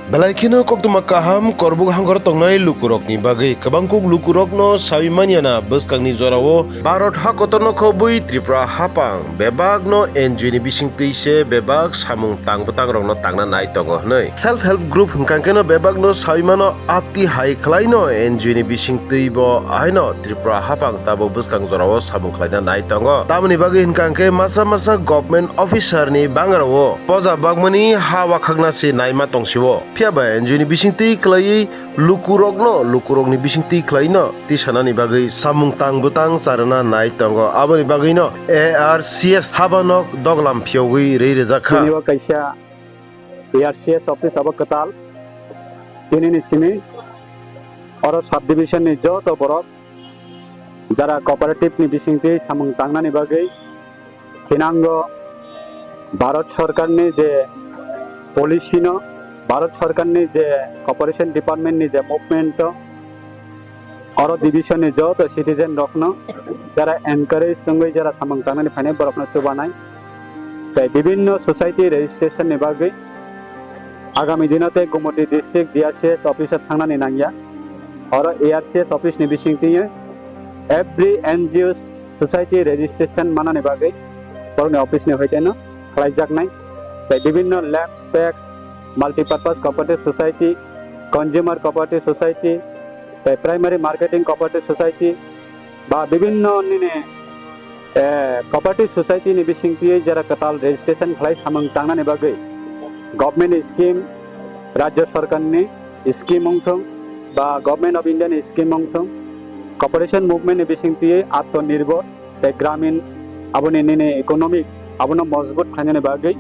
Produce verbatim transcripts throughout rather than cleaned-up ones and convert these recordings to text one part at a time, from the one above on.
Belai kheno koktwma kaham Korbuk hangor tongnai lukurokni bagwi. Kwbangkuk lukurokno sawi manyana bwskangni jorao Bharat ha kotorno khobwi Tripura hapang bebakno N G O ni bisingtwi se bebak samung tang bwtangrokno tangna nai tongo hwnwi. Self help group hwnkha kheno bebakno sawi mano, apti hai khwlaino N G O ni bisingtwi bo haino Tripura hapang tabuk bwskang jorao samung khlaina nai tongo. Tamoni bagwi hwnkha khe masa masa government officer ni bangrao poja bagmani ha wakhakna se naima tongsio. Phiya ba N G O ni bisingtwi khwlaiwi lukurokno, lukurokni bisingtwi khwlaino tisanani bagwi samung tang bwtang charwna nai tongo. Aboni bagwino A R C S habanok doglam phiyogwi rwi rijak kha. Tini o kaisa A R C S office abo kwtal. Tinini simi oro subdivision ni joto borok jara cooperative ni bisingtwi samung tangnani bagwi thinango Bharat Sarkar ni je policy no, Bharat Sarkar ni je cooperation department ni je movement o, oro division ni joto citizen rokno jara encourage wngwi jara samung tangnani phainai borokno chubanai. Tei bibinno society registration ni bagwi agami dino tei Gumoti district D R C S office o thangnani nangya. Oro A R C S office ni bisingtwi every N G O society registration manani bagwi borokni office ni hoiteno khlaijaknai. Tei bibinno lamps, packs, multipurpose cooperative society, consumer cooperative society, tei primary marketing cooperative society, ba bibinno nini, eh, cooperative society ni bisingtwi jera kwtal registration khlai samung tangnani bagwi government scheme, Rajya Sarkar ni scheme wngthung ba Government of India ni scheme wngthung, cooperation movement ni bisingtwi Atmanirbhar tei Gramin aboni nini economic abono mojbut khlainani bagwi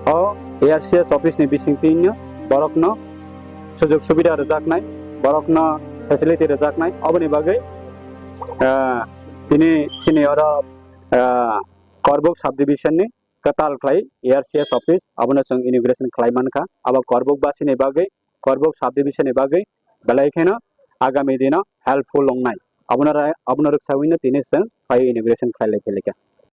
o A R C S office ni bisingtwino borokno sujog subida rwjaknai, borokno facility rwjaknai, oboni bagwi, ah, tini sini oro, ah, Korbuk subdivision ni kwtal khlai A R C S office abono chwng inauguration khlai mankha. Abo Korbuk basini bagwi, Korbuk subdivision ni bagwi belai kheno agami dino helpful wngnai. Abono ra-, abono rwksawino tini chwng phai inauguration khlai lai kha.